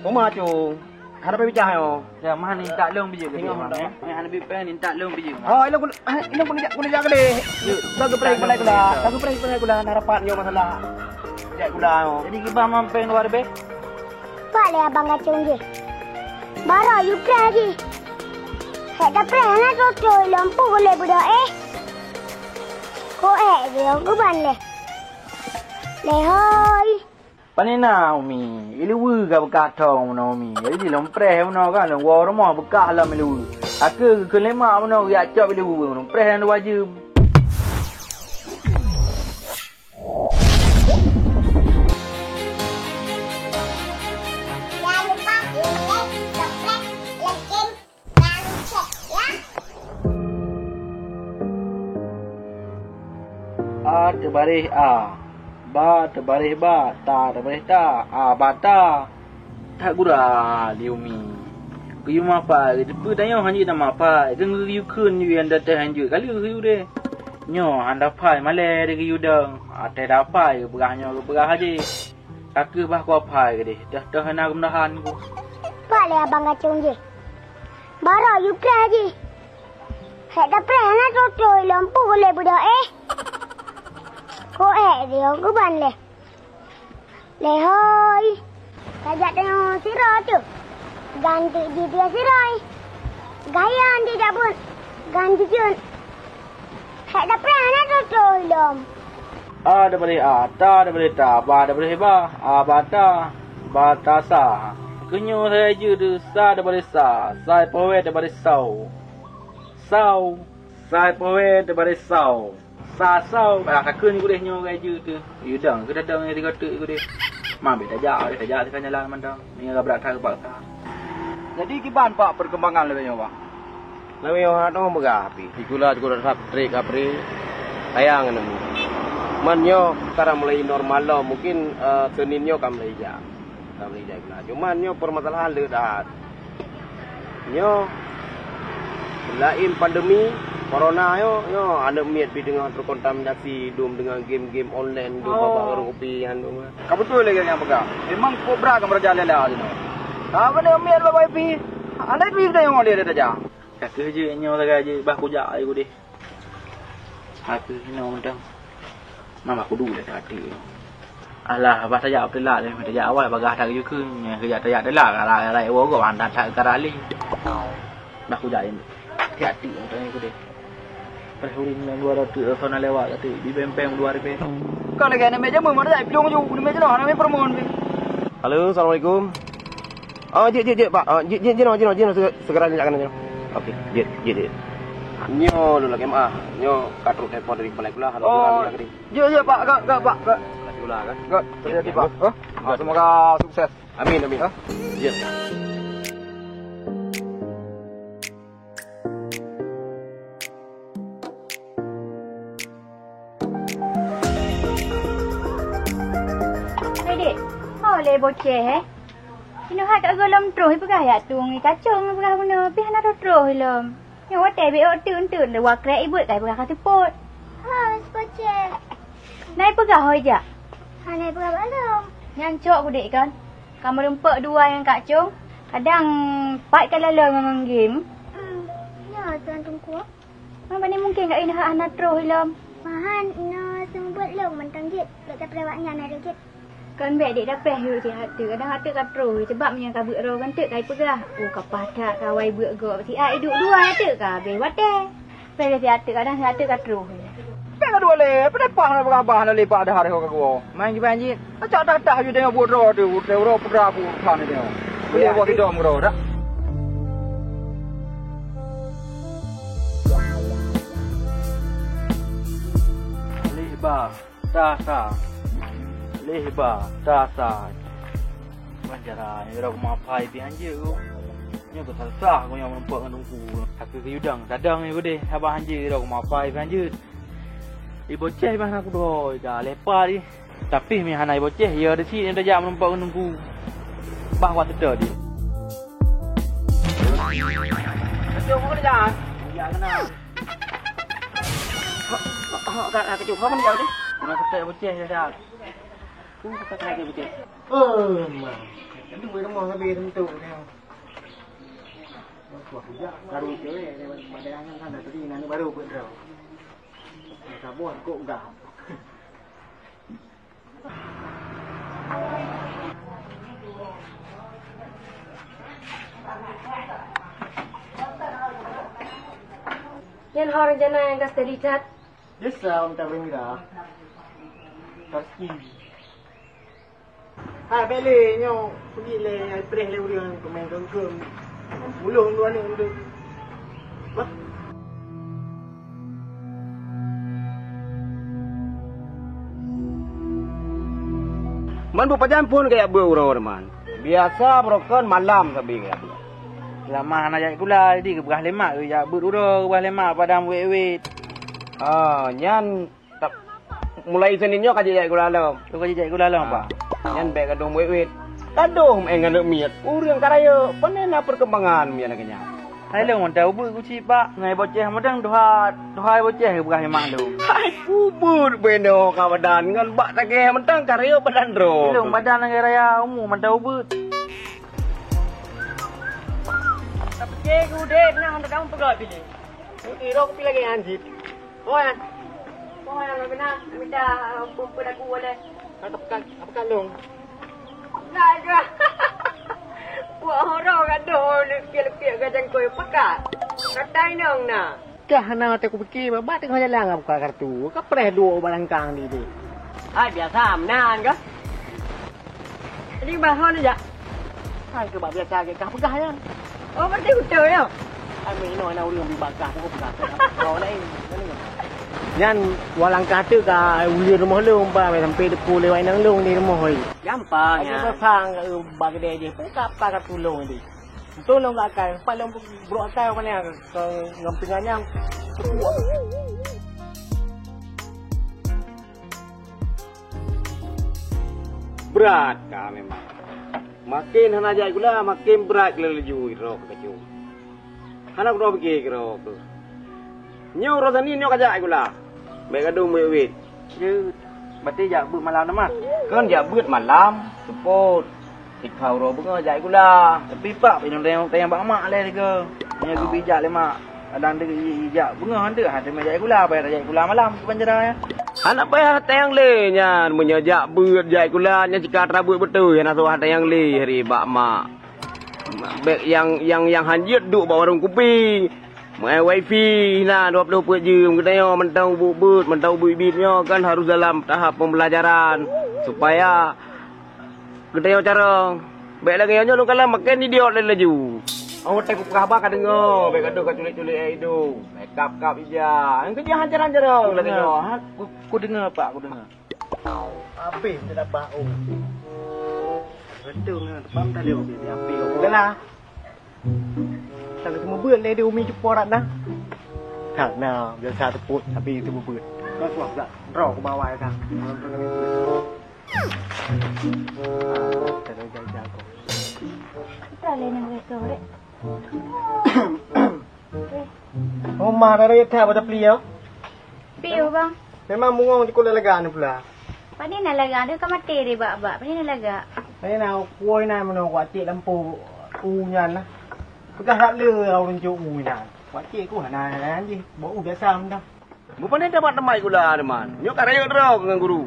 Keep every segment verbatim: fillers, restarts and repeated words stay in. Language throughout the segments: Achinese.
Uma, Cung. Hana payah picah nyoe. Ya, mah ni tak lông bijeu ke dia, Mang, eh? Eh, hana bi payah ni tak lông bijeu, Mang. Oh, ilông kul-, eh, ilông kul jak, kul jak ke deh. Yuk. Dah gepreh kepala kula. Dah gepreh kepala kula, hana rapat nyoe masalah. Jak kula nyoe. Jadi kiban Mang peng luar be? Pak lé abang kacung jih. Baroe yue preh jih. Hek tapreh hana toto ilông pu gulé budak eh. Ko eh dia guban leh. Lehoi. Pane na, Umi? Ileue ka beukah thong meunoe, Umi. Jadi lôn preh meunoe kan, lôn woe rumoh beukah lom ileue. Ka keu geukheun lé mak meunoe, geujak cok ileue, lôn preh nyang dua jeuem. Jangan lupa like, subscribe, dan share. A teubaréh a, ba teubaréh ba, ta teubaréh ta, a bata. That gura lé Umi. Geuyue mapai, geuteupeue tanyoe hanjeuet na mapai, keu geuyue kheun yue nyang datang hanjeuet ka lheueh yue deh. Nyoe hana phai malée di geuyue dong, até dapai geupeugah nyoe geupeugah aje. Ka keuh bah kuaphai keudeh, toh-toh na keumudahan ku. Pak lé abang kacung jih. Baroe yue preh jih. Hek tapreh hana toto ilông pu gulé budak eh. Ko eh dia guban leh. Lehoi. Tajak tengok sira tu. Ganti di dia sira. Gaya di dapur. Ganti jun. Hek tapreh hana toto ilông. A teubaréh a, ta teubaréh ta, ba teubaréh ba, a bata, batasa. Keu nyoe sagai jeuet sa teubaréh sa, sa ipoh wèe teubaréh sau. Sau, sa ipoh wèe teubaréh sau. Sa sau, ah, ka kheun gurèe nyoe sagai jeuet teuh. Yue dong, keu datang nyang tiga teuk gurèe. Ma bèk tajak, bèk tajak sikhan jalan mantong. Meunyoe ka brat that geupaksa. Jadi kiban, Pak, perkembangan lagèe nyoe, Pak? Lagèe nyoe hana peugah pih. Sikula cukôp that trép kapré. Sayang ngon nyoe. Man nyoe sekarang mulai normal lom, mungkin, eh, Senin nyoe ka mulai jak. Ka mulai jak sikula. Cuman nyoe permasalahan le that. Nyoe laén pandemi corona nyoe, nyoe aneuk miet pih teungoh terkontaminasi dum dengan game-game online, dum babah warong kopi nyan dum. Ka beutôi lagèe nyang peugah. Memang kobra ka meurajalela sinoe. Ka keuneuk miet bak wifi. Aneuk pih teuh nyang lé tajak. Ka keuh jeuet nyoe sagai jeuet bah kujak lé udeh. Ka keuh inoe mantong. Mama kudu lé ka até. Alah, bah tajak teulat lé, tajak awai bagah that geuyue kheun. Nyang keu jak tajak teulat, alah, alah, woe gob han that-that ka rah lé. Bah kujak lé. Hati-hati mantong nyoe udeh. Preh ureueng nyang dua ratus, soe na lewat ka teuk, di beng-beng dua ribèe. Ka lagèe aneuk miet jameun, mana jai plueng ju, aneuk miet jinoe, aneuk miet peureumeun pih. Halo, assalamualaikum. Oh, jeuet, jeuet, jeuet, Pak. Oh, jeuet, jeuet, jinoe, jinoe, jinoe, se-, segera jeuet, jeuet. Oke, jeuet, jeuet, jeuet. Nyoe lôn lakèe meu'ah. Nyoe ka trok telepon dari kepala sikula, halo, oh, jeuet, jeuet, Pak. Gèt, gèt, Pak. Gèt. Kepala sikula, kan? Gèt, terjadi, Pak. Hah? Semoga sukses. Amin, amin. Hah? Jeuet. Hai, Dek. Ho lé Boceh, eh? Inoe hai ka gohlom troh, ipeugah jak tueng i kacong, ipeugah bunoe, pih hana troh-troh ilom. Nyoe watèe bèk ôk teuk-teuk, dua krèk ibeuet ka ipeugah ka seupôt. Hai, si Boceh. Na ipeugah ho ijak? Hana ipeugah bak lôn. Nyan cok kudek kan. Ka meurumpok dua ngon kacong, kadang pat ka laloe ngon game. Hmm, nyoe tuan teungku. Meunan mungken ka inoe hana troh ilom. Mahan inoe seumeubeuet lôn mantong jeuet, bèk tapreh awak nyan na jeuet. Kon bèk dek tapreh yue sihat teuk, kadang hat teuk ka troh, sabab meunyoe ka beuet droe kan teuk ka ipeugah, "Oh, ka paih that, ka awai beuet gob." Siat iduek dua teuk ka habéh watèe. Preh lé siat teuk, kadang siat teuk ka troh. Bèk ka duek lé, padahai paih na peugah bah na lé bak dahar ho ka geuwoe. Man kiban jih. Acak that-that ju tengok buet droe teuh, buet droe putra buet that nyoe. Boleh buat sidom droe dak? Lé bah, sa, sa. Lé bah, sa, sa. Wan cara, ni rok mapai pi anjir tu. Nyoe keu sah-sah ku nyang meureumpok ngon ungku. Aku ke yudang, dadang ni beudeh, haba anjir rok mapai pi anjir. Ibu ceh bah nak kudoh, ika lepa di. Tapi mi hana iboh ceh, ya desi nyan tajak meureumpok ngon ungku. Bah wat seutôt di. Kacung, kacung, kacung, kacung. Hok, hok, hok, kacung, hok, kacung. Kena ketek iboh ceh, ya, dah. Uh, ketek iboh ceh. Oh, ma. Beurumoh sabe seuntuek nyoe. Wah, jak karu cewek lewat pada angan sana tadi, nani baru buat draw. Saboh kok gah. Nyan ho rencana nyang ka steady that. Desa Unta Berengga. Taski. Hai, bèk lé nyoe peugi lé, preh lé ureueng peumain keungkeung. Ulôn dua ni untuk. Bah. Man beupajan phôn kajak beuet uroe man. Biasa barokon malam sabe kajak beuet. Lama hana jak sikula, jadi geupeugah lé mak jak beuet uroe, geupeugah lé mak padang wét-wét. Ah, nyan mulai Senin nyoe ka jijak sikula lom. Tu ka jijak sikula lom, Pak? Nyan bèk gadôh wét-wét. Gadôh meu'en ngon aneuk miet. Ureueng ka rayeuk, pane na perkembangan miet lagèe nyan. Hai lôn mantong ubeuet kuci, Pak. Ngai boceh meudang tuha, tuha boceh geupeugah lé mak lôn. Hai ubeuet beno ka badan ngon bak tagèh mantong ka rayeuk badan droe. Lôn badan lagèe raya umu mantong ubeuet. Tapi keu udép na hana tahu peugah pilih. Irok kupi lagèe nyan cit. Oh, Yan. Oh, Yan, kena minta, uh, pun, pun aku boleh. Apa kat, apa kat long? Enggak ada. Buat horor kat tu, lepiak-lepiak kat jangkoi. Pekat. Kata inong na. Dah na teuku pikir, babat tengah jalan ngam buka kartu. Kapreh duo barang kang di, di. Ah, biasa, meunan ke? Jadi, bah, hon aja. Hai, keu bak biasa ke kah peugah nyan. Oh, berarti beutôi, ya? Hai, meuinoe na ureueng bak kah, pokok peugah keu kah. Kau lain, lain. Nyan, walang kah teu ka uyeuen rumoh lôn, bah, sampai depu lewat inong lôn di rumoh, hoi. Gampang, ya. Aku pasang, eh, bak kedai dia, pun kap ka tulông dia. Beutôi lôn gak akai, empat lôn brok akai, mana yang ke, ke, ngon pingan nyang. Brat ka memang. Makin hana jak sikula, makin brat laju droe keu kacau. Hana keudroe pike keudroe keu. Nyoe uroe Senin nyoe ka jak sikula. Bèk gadôh wét-wét. Jeuet. Berarti jak beuet malam teuma? Kon jak beuet malam, seupôt. Sikha uroe beungoh jak sikula. Tapi pak, inong tanyong, tanyong bak mak lé tiga. Nyoe geubi jak lé mak. Kadang dia jak beungoh hantu, ha, teuma jak sikula, payah jak sikula malam, tu panjara ya. Hana payah tanyong lé nyan, meunyoe jak beuet, jak sikula, nyan cika teurabeuet beutôi, hana soe tanyong lé, hari bak mak. Bèk nyang, nyang, nyang hanjeuet duek bak warong kupi. Meu'en wifi na dua ploh peuet jeuem, geutanyoe mantong ubeuet-ubeuet, mantong ubit-ubit nyoe kan harus dalam tahap pembelajaran supaya geutanyoe carông. Bèk lagèe nyoe lôn kalon maken idiot lé laju. Oh, watèe kupeugah haba ka deungö, bèk gadoh ka culik-culik idông. Bèk kap-kap ija. Nyang keujah han carông-carông lagèe nyoe, ha? Ku, kudeungö, Pak, kudeungö. Abéh teudapat, oh. Gantung, ha, teupam tali, oh, di api, oh. Udahlah. Tapi teumeubeut lé di umi cuporat dah. Hak na biasa teupot, tapi teumeubeut. Kau suah dak? Droe ku bawa ya, Kang. Kalau pernah itu. Ah, terus jago. Kita lé nang restoran. Rumah dari tak pada peliau. Piu, bang? Memang bungong cukup lega ni pula. Pane na lega, dia ka maté deh bak-bak. Pane na lega. Pane na kuah na meunoe kuat cek lampu u nyan lah. Peugah tak le ureueng cok u nyan. Kuat cek ku hana layan jih. Bau biasa meudah. Bupane dapat teumai gula teuma. Nyoe ka rayeuk droe ngon guru.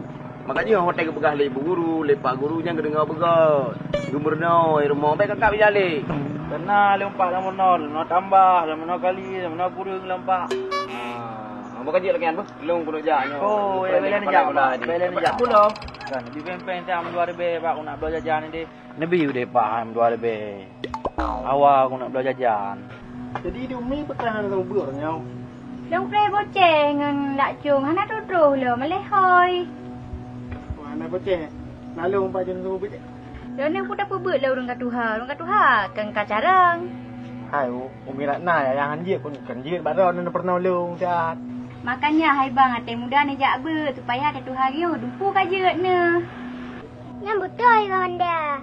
Maka jih watèe geupeugah lé ibu guru, lé pak guru nyan geudeungoe beugöt. Geumeurunoe rumoh bèk kakak bijale. Kana lôn pak lam meunoe, lam meunoe tambah, lam meunoe kali, lam meunoe kureueng lam pak. Ah, meuka jeuet lagèe nyan beuh. Lôn keuneuk jak nyoe. Oh, ya, bela neujak, bela neujak. Pulo. Kan, di peng-peng tam dua ribèe bak nak bloe jajan ni deh. Neubri udép paham dua leubeh. Awa aku nak bloe jajan. Jadi di umi peutah hana teumeubeuet nyoe. Lôn preh boceh ngon lak cong hana troh-troh lom, malèe hôi. Wah, hana boceh. Lalu umpat jeuet teumeubeuet. Lôn ni peue tapeubuet lé ureueng ka tuha, ureueng ka tuha kan ka carông. Hai, u-, umi Ratna ya, nyang han jeuet pun kan jeuet bak droeneuh peurunoe lôn siat. Makanya hai bang, até muda neujak beuet supaya até tuha geuh dumpu ka jeuet neuh. Nyan beutôi, Honda.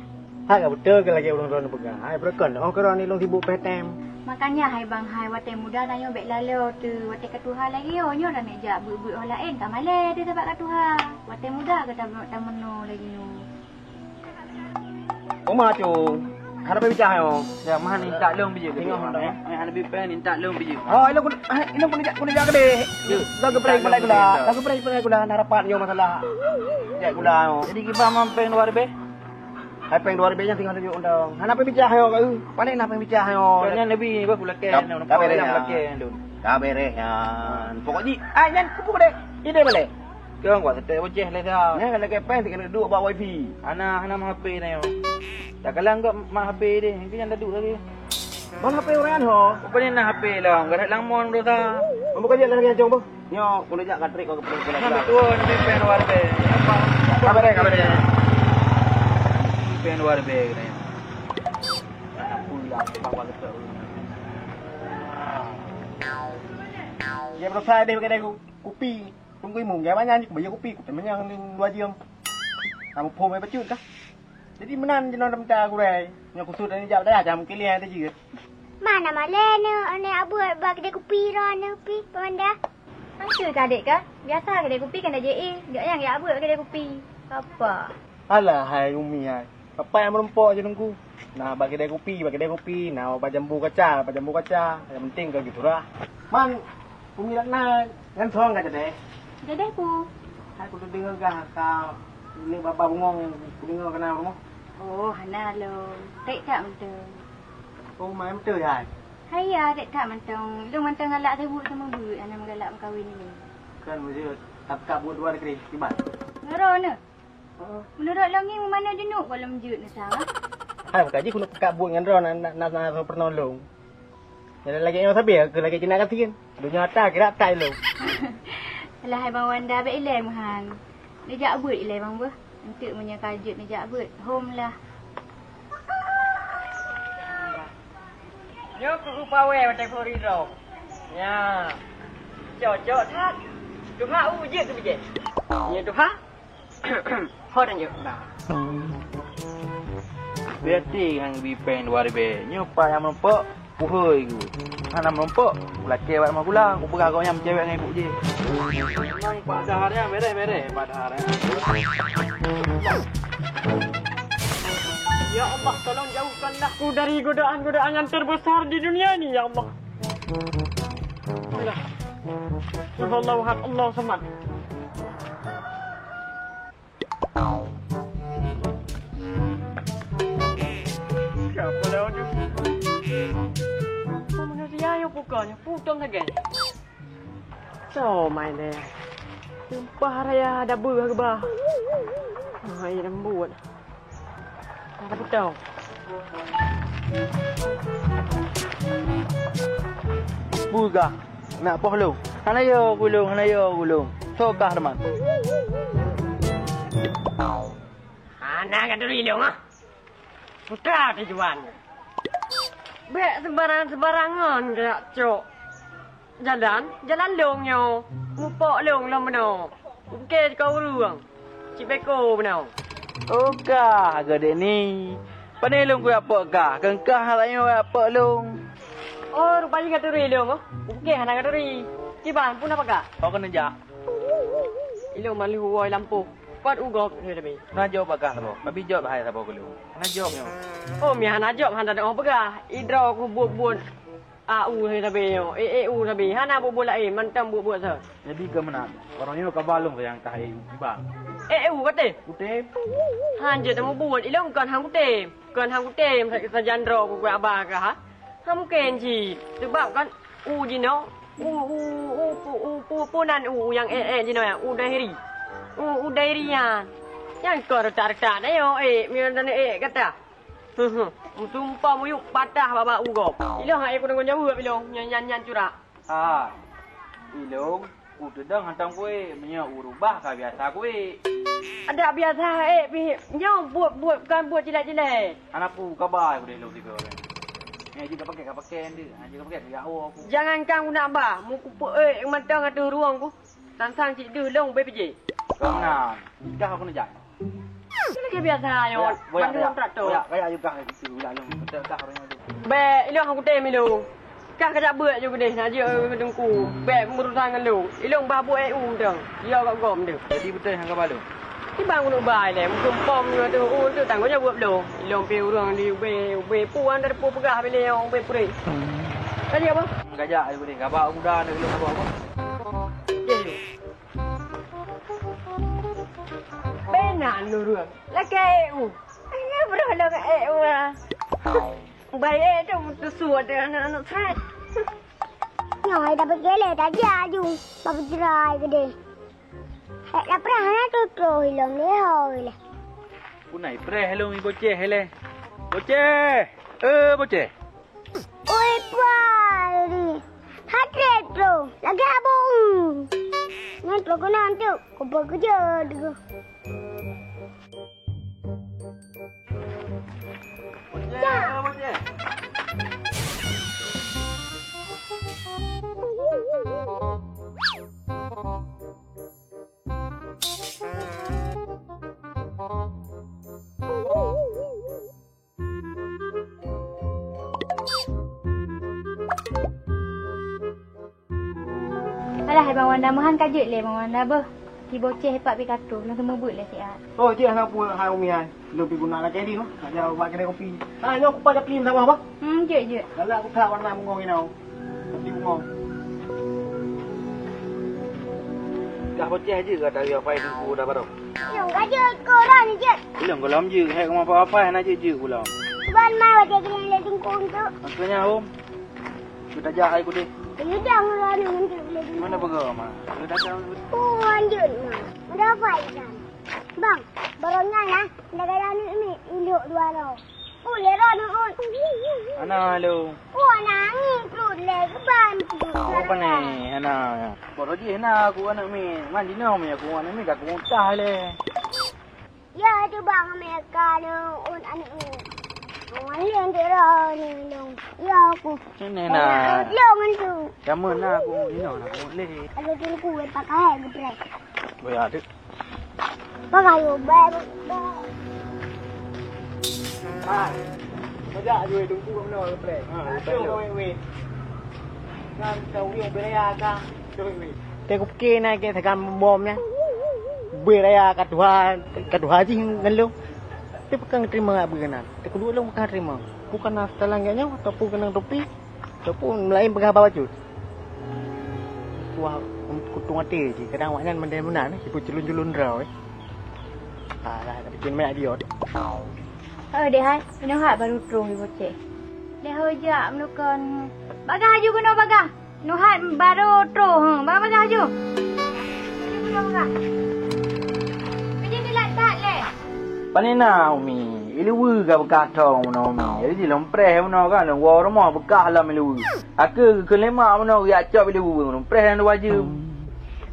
Hai ka beutôi keu lagèe ureueng droeneuh peugah. Hai, beureukan, oh, keudroe ni lôn sibuk P T M. Makanya hai bang hai, watèe muda tanyoe bèk laloe teuh, watèe ka tuha lagèe nyoe, nyoe tanyoe jak beuet-beuet ho laén ka malèe teuh sabab ka tuha. Watèe muda ka ta-, tameunoe lagèe nyoe. Uma tu. Hana payah bicah yo. Ya, mah ni tak lông biji. Tengok dah. Eh, hana bi pen ni tak lông biji. Oh, ilong kena, eh, ilong kena jak, kena jak gede. Dah geprek balai gula. Dah geprek balai gula, hana rapat yo masalah. Jak gula yo. Jadi kiban man peng dua ribèe? Hai peng dua ribèe nyan tinggal tunjuk undang. Hana payah bicah yo, kau. Paling hana payah bicah yo. Soalnya nabi ni bah pula ken. Ka bereh ya. Ka bereh ya. Pokok ji, ai nyan kupu gede. Ide balai. Kong kuat setek boceh lé dah. Nyan lagèe peng tinggal duduk bak wifi. Hana, hana mah H P na yo. Tak kalang kok mah H P deh. Engke nyan dah duek lagi. Mana H P orang ho? Apa ni na H P lah? Enggak ada langmon tu dah. Bukan dia lagi yang jong, Bang. Nyo, kena jak katrik kau kepala kepala. Nah, betul, ni pen luar be. Apa? Kabar deh, kabar deh. Pen luar be ni. Anak pula, bawa ke tu. Dia berusaha deh pakai kupi. Tunggu imum, gaya banyak ni, kubaya kupi, kupi menyang ni dua jam. Kamu pun main pecut kah? Jadi meunan jinoe mita gurèe. Nyoe kusut dan ijak dayah jam kilian teuh jeuet. Mana malèe nyoe, aneuk abeuet bak keudè kupi droeneuh pih, Pamanda? Hantu ka adék ka? Biasa keudè kupi kan dak jeuet, gak nyang jak abeuet keudè kupi. Apa? Alah hai Umi hai. Apa nyang meurumpok je nunggu? Nah, bak keudè kupi, bak keudè kupi, nah, bak jambu kaca, bak jambu kaca. Yang penting kau gitu lah. Man, Umi Ratna nyan soe ka jadeh? Jadeh ku. Hai ku teudeungoe gah ka ni baba bungong, ku deungoe kana rumoh. Oh, hana lôn. Trép that mantong. Oh, mai mantong hai? Hai ya, trép that mantong. Lôn mantong galak sibuk sama buet, hana meugalak meukawen ni. Kan meujeut, tapi ka buet dua negeri, kiban? Ngero na. Meunurot lôn ngieng meumanoe jeunuk goh lom jeuet neusang, ah. Hai, meukaji keuneuk peukat buet ngon droe na, na, na, na peunolong. Nyang lagèe nyoe sabe keu lagèe jinak gasien. Donya ata kira ata ilong. Alah hai Bang Wanda, bèk ilèe meuhan. Neujak beuet ilèe Bang beuh. Enteuk meunyoe ka jeuet neujak beuet, hom lah. Nyoe keuh pawèe watèe puri droe. Nya. Cocok that. Tuha u jeuet keu bijèh. Nyoe tuha. Ho dan jok. Nah. Berarti hang bi pèng dua ribèe. Nyoe pat nyang meurumpok, puhôi ku. Hana meurumpok, kulakèe bak makula, kupeugah gobnyan meucewek ngon ibu jih. Memang Pak Dahar nyan bereh-bereh, Pak Dahar nyan. Ya Allah, tolong jauhkanlah ku dari godaan-godaan yang terbesar di dunia ini, ya Allah. Bismillah. Qul huwallahu ahad, Allahu samad. Siapa lewat tu? Oh, manusia yang bukannya putong lagi. So, main deh. Tumpah raya ada buah ke bah? Ah, iya lembut. Ada betul. Buah. Nak poh lôn. Hana yo gulong, hana yo gulong. Sokah teuma. Hana ka turi lôn ah. Putra tujuan. Bèk sembarang-sembarangan geujak cok. Jalan, jalan lôn nyoe. Mupok lôn lom meunoe. Oke, kau ureueng. Cit beko beunong. Oh, kah geuh dek ni. Pane lôn kujak pok kah? Keu kah hana tanyoe jak pok lôn. Oh, rupajih ka turi lôn, oh. Oke, hana ka turi. Kiban, pun apa kah? Kau keuneuk jak. Ilôn malu woe lampôh. Pat u gob, he, tapi. Na jaweueb bak kah saboh. Tapi jaweueb hai saboh keu lôn. Hana jaweueb nyoe. Oh, mi hana jaweueb, hana teu'oh peugah. Idroe ku buet-buet. A u hai sabe nyoe, e, e u sabe, hana buet-buet laén, mantong buet-buet sa. Jadi keu meunan, barang nyoe ka ba lôn sayang kah e u kiban. E u katé? Kutem. Han jeuet tamubuet, ilôn kon han kutem. Kon han kutem, sa-, sajan droe ku keu abah kah, ha? Han mungken cit. Sebab kan u jinoe, u, u, u, pu-, u, pu-, punan u nyang e, e jinoe, u Dairi. U, u Dairi nyan. Nyan kon retak-retak na yo, e, miran e gata. Meusumpah muyueb patah bak-bak u gob. Ilong hai ku deungon jaweueb ilong nyan, nyan, nyan curak. Ha. Ilong, u teudong hantom kuék, meunyoe u rubah ka biasa kuék. Adak biasa ék pih, nyoe buet-buet kon buet jilai-jilai. Hana peue kaba ku deh lôn sigoe. Nyan jih ka pakai, ka pakai nyan deuh. Ha, jih ka pakai, ka jaho aku. Jangankan ku nak bah, meukupeue ék mantong ateueh ruwong ku. Sang-sang cit deuh lôn beu pijé. Kong nan, dah aku neujak. Lagèe biasa nyoe, boyak, boyak, bandum boyak, traktor. Boyak, boyak, yuk gah, yuk gah, yuk gah, yuk gah, yuk gah. Bèk, ilong aku tem ilong. Kah kajak beuet ju keudeh, na jeuet keu teungku. Bèk meurusan ngon lôn. Ilong bah buet e u dong. Yo gom-gom deuh. Jadi beutôi hang ka balong. Kiban keuneuk ba ilèe, meukeumpoe meunyoe teuh u teuh tanggong jaweueb lôn. Ilôn pih ureueng di ubé, ubé puan dari peugah bilé nyang ubé peuréh. Ka jeuet, Bang? Ka jak, ubé, ka ba muda na ilôn ba, Bang. Jeh. Bena nurung. Lakèe ék u. Hanya beureuh lôn ék u. Bai ék tu teusuet deungon aneuk sret. Nyoe hai dapet gélé tajak aju. Bak peujrai keudéh. Hek laprah hana tutoh ilôn lé hôi lé. Puna ipreh lôn i Boceh lé. Boceh! Eh, Boceh! Oi, Pari. Hatrek tu. Lagèe abong. Nyan tu keunan tu. Kupeue keujeuet tu. Boceh, Boceh. Alah, hai Bang Wanda, meuhan ka jeuet lé Bang Wanda beuh. Ki Boceh pat pih ka troh, lôn seumeubeuet lé siat. Oh, jeuet hana peue hai Umi hai. Lôn pih guna lakèe di noh. Ka jak bak keudè kopi. Ha, nyoe kupat jak plim saboh bah. Hmm, jeuet, jeuet. Galak kuthak warna bungong inong. Kopi bungong. Kah Boceh jeuet ka tayue pai teungku dah barô. Ilôn ka jeuet keu ureueng jeuet. Ilôn gohlom jeuet, hai keu mapai-mapai hana jeuet-jeuet gohlom. Ban mai watèe keuneuk lé teungku tu. Maksudnya, Om? Keu tajak hai kudeh. Keu jang ureueng nyoe untuk lé teungku. Mana peugah, Ma? Keu tajak hai kudeh. Oh, lanjut, Ma. Udah apa ikan? Bang, baroe nyan na, negara ni mi ilok dua lo. Oh, lé ro ni, oi. Ana lo. Oh, nangis perut lé, keban perut. Oh, pane, ana. Baroe jih na aku aneuk mi. Man dinoe mi aku aneuk mi ka aku mutah lé. Ya, tu bang Amerika ni, un aneuk ni. Awak ni nanti ro ni dong. Ya, aku. Sini nak. Long tu. Sama nak aku ni nak aku leh. Ada tu aku pakai geprek. Oh ya, dek. Pakai yo, bye, bye. Ah, kejap je, tunggu mana geprek. Ah, betul. Kan kau yang beraya kan. Teuh kupike na keu sagan bom nyan. Bui raya ka tuha, ka tuha jih ngon lôn. Tapi pakon teurimong bui keunan. Teuh kuduek lôn pakon teurimong. Bukon na seutalang geuh nyoe, ataupun keunong topi, ataupun laén peugah bak bacut. Tuha kutung até jih, kadang awaknyan mandai meunan, eh, sipeuculun-culun droe, eh. Alah, tapi cuma nak diot. Oh, deh hai, inoe hat baru troh di Boceh. Deh hai jak meulukon. Bagah aju keunoe bagah. Nuhat baru troh, hmm, bagah-bagah aju. Aju keunoe bagah. Aju keunoe that leh. Pane na, Umi? Ileue ka beukah thong bunoe, Umi. Jadi lôn preh bunoe kan, lôn woe rumoh beukah lom ileue. Akeue geukheun lé mak bunoe geujak cop ileue, lôn preh dan dua jeuem.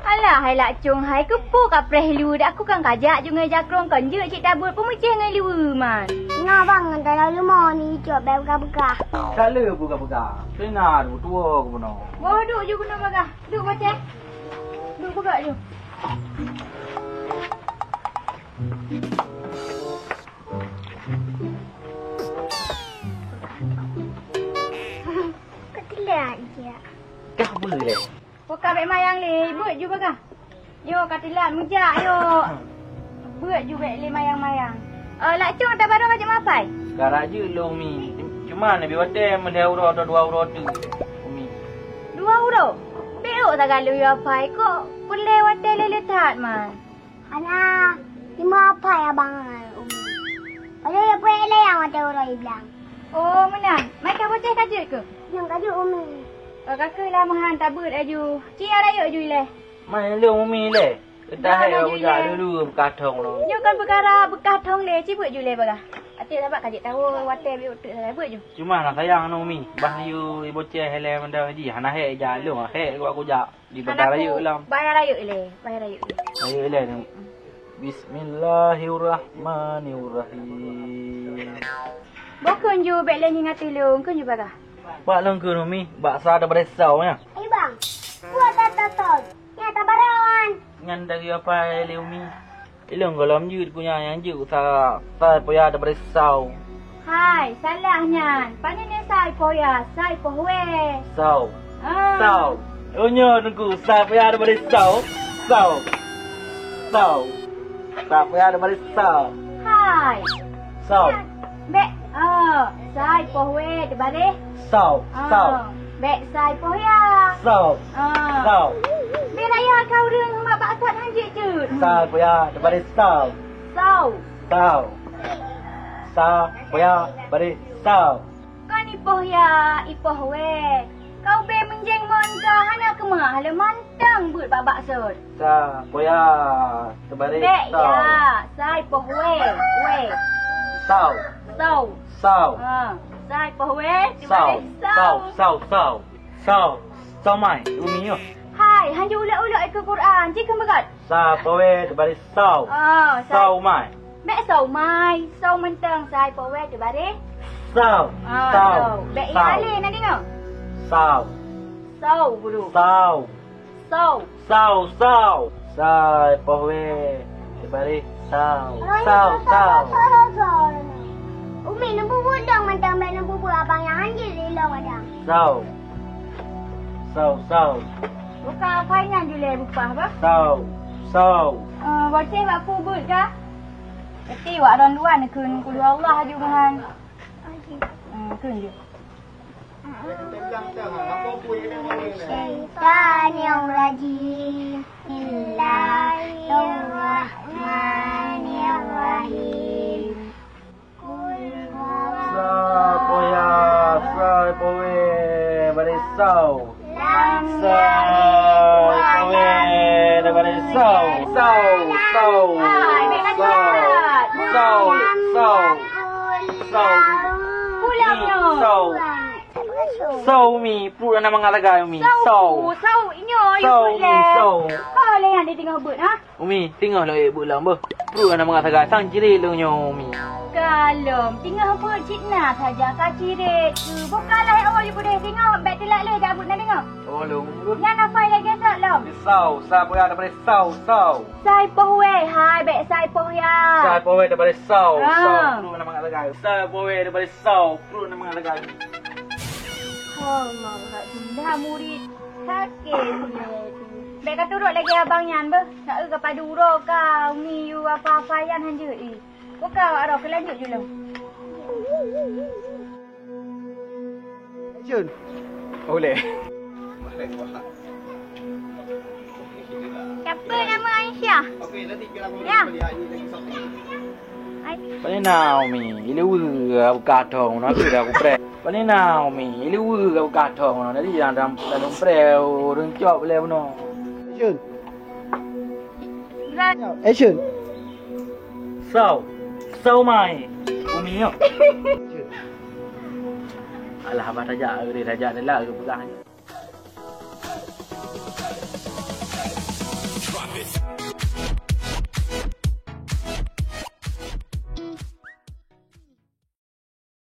Alah, hai Lak Cong, hai keupeue ka preh ileue, dak aku kan kajak ju ngon jakrong kon jeuet cit tabeuet peumeucéh ngon ileue man. Na bang, ngon tanah leumo ni cok bèe beukah-beukah. Ka le beukah-beukah. Kena tu tuwo ku bunoe. Boh duek ju keunoe bagah. Duek baceh. Duek peugah ju. Ketilang je. Kah boleh. Poka bèk mayang lé, beuet ju bagah. Yo, ka teulat meujak yo. Beuet ju bèk lé mayang-mayang. Eh, Lak Cong, ata barô ka jeuet mapai? Ka rajeuet lôn, Umi. Cuma neubi watèe meulhèe uroe atau dua uroe teuk, Umi. Dua uroe? Bèk ôk saga lôn yo apai, kok peureulèe watèe lé-lé that man. Hana, teuma apai abang ngon umi. Padahai ya pue lé nyang watèe uroe iblang. Oh, meunan. Mai ka boceh ka jeuet keuh? Nyang ka jeuet umi. Oh, ka keuh lah meuhan tabeuet aju. Ci ya rayeuk ju ilèe. Mai lôn umi ilèe. Dah laju ilèe. Dulu beukah thong lôn. Nyoe kan peukara beukah thong lé, ci beuet ju ilèe bagah. Até sabat ka jeuet tawoe watèe beuet teuk sagai beuet ju. Cuma na sayang ngon umi. Bah yue boceh ilèe mantong ji hana hék jak lôn, hék kujak. Di Hana bandar rayeuk ku lom. Bayar rayeuk ilèe, bayar rayeuk ilèe. Rayeuk ilèe ni. Bismillahirrahmanirrahim. Bukon ju bèk lé ngingat ilôn, kon ju bagah. Bak lôn keuh umi, bak sa daripada sau nyan. Ai bang, kuat that tasot. Nyata barawan. Nyan dari apai lé umi. Ilôn gohlom jeuet ku nyan, nyang jeuet sa, sa poya daripada sau. Hai, salah nyan. Pane nyan sai poya, sai poh wèe. Sau. Ah. Sau. Oh nyoe teungku, sai poya daripada sau. Sau. Sau. Sa poh ya teubaréh sa. Hai. Sa. Bèk, oh, sa i poh wèe teubaréh. Sa, ah, sa. Bèk sa i poh ya. Sa. Ah. Sa. Bèk raya ka ureueng mak baksot han jeuet-jeuet. Sa poh ya teubaréh sa. Sa. Sa. Sa poh ya teubaréh sa. Kon i poh ya, i poh wèe. Ka ubé meunjéng mon ka hana keumah, le mantong beuet bak baksot. Sa poh ya teubaréh sa. Bèk ya, sa i poh wèe, wèe. Sa. Sa. Sa. Ha, sa i poh wèe teubaréh sa. Sa, sa, sa. Sa. Sa mai, Umi nyoe. Hai, han jiulok-ulok i keu Quran, ci keu meugot. Sa poh wèe teubaréh sa. Ah, sa. Sa mai. Bèk sa mai, sa mantong sa i poh wèe teubaréh. Sa. Ah, sa. Sa. Bèk sa. Ialé na deungö. Sa. Sa, bulu. Sa. Sa. Sa, sa. Sa i poh wèe teubaréh sa. Sa, sa. Umi, neubeuet dong mantong bèk neubeuet abang nyang han jeuet ilong adang. Sa. Sa, sa. Buka apa nyan julai bupah bah? Sa. Sa. Eh, boceh bak kubeuet kah? Berarti wak ron luan kheun kulu Allah aju meuhan. Hmm, kheun ju. Syaitanirrajim. Bismillahirrahmanirrahim. Sa poh ya, sa poh wèe, baréh sa. Lam sa poh wèe, baréh sa. Sa, sa. Hai, bèk laju. Sa, sa, sa. Sa. Pulang nyoe. Sa. Sa, Umi, pruet hana mangat sagai, Umi. Sa. Sa. Sa, inyoe, sa, Umi, sa. Kau lé nyang ditinggai beuet, ha? Umi, teungoh lôn ék beuet lom beuh. Pruet hana mangat sagai sang cirét lôn nyoe, Umi. Ka lom, teungoh beuet cit na saja ka cirét. Keu bukalah awai beudeh teungoh, bèk teulat lé jak beuet na deungö. Oh, lôn beuet. Nyan hafai lagèe sot lom. Sa, sa poh ya teubaréh sa, sa. Sa i poh wèe, hai bèk sa i poh ya. Sa poh wèe teubaréh sa, sa. Ah. Pruet hana mangat sagai. Sa poh wèe teubaréh sa, pruet hana mangat sagai. Allah, dah murit. Sakét. Bèk ka turot lagèe abang nyan beuh. Ka eu ka padum uroe ka Umi yue apa-apa nyan han jeuet, eh. Buka awak roh keu lanjut ju lom. Action. Boleh. Siapa nama Aisyah? Ya. Ai- Pane na Umi, ileue abu katong na keu aku preh. Pane na Umi, ileue abu katong na jadi dalam dalam preh ureueng cok boleh bunoe. Action. Action. Sau. Sau mai. Umi nyoe. Alah, abah tajak, geureh tajak, dah lah, geupeugah.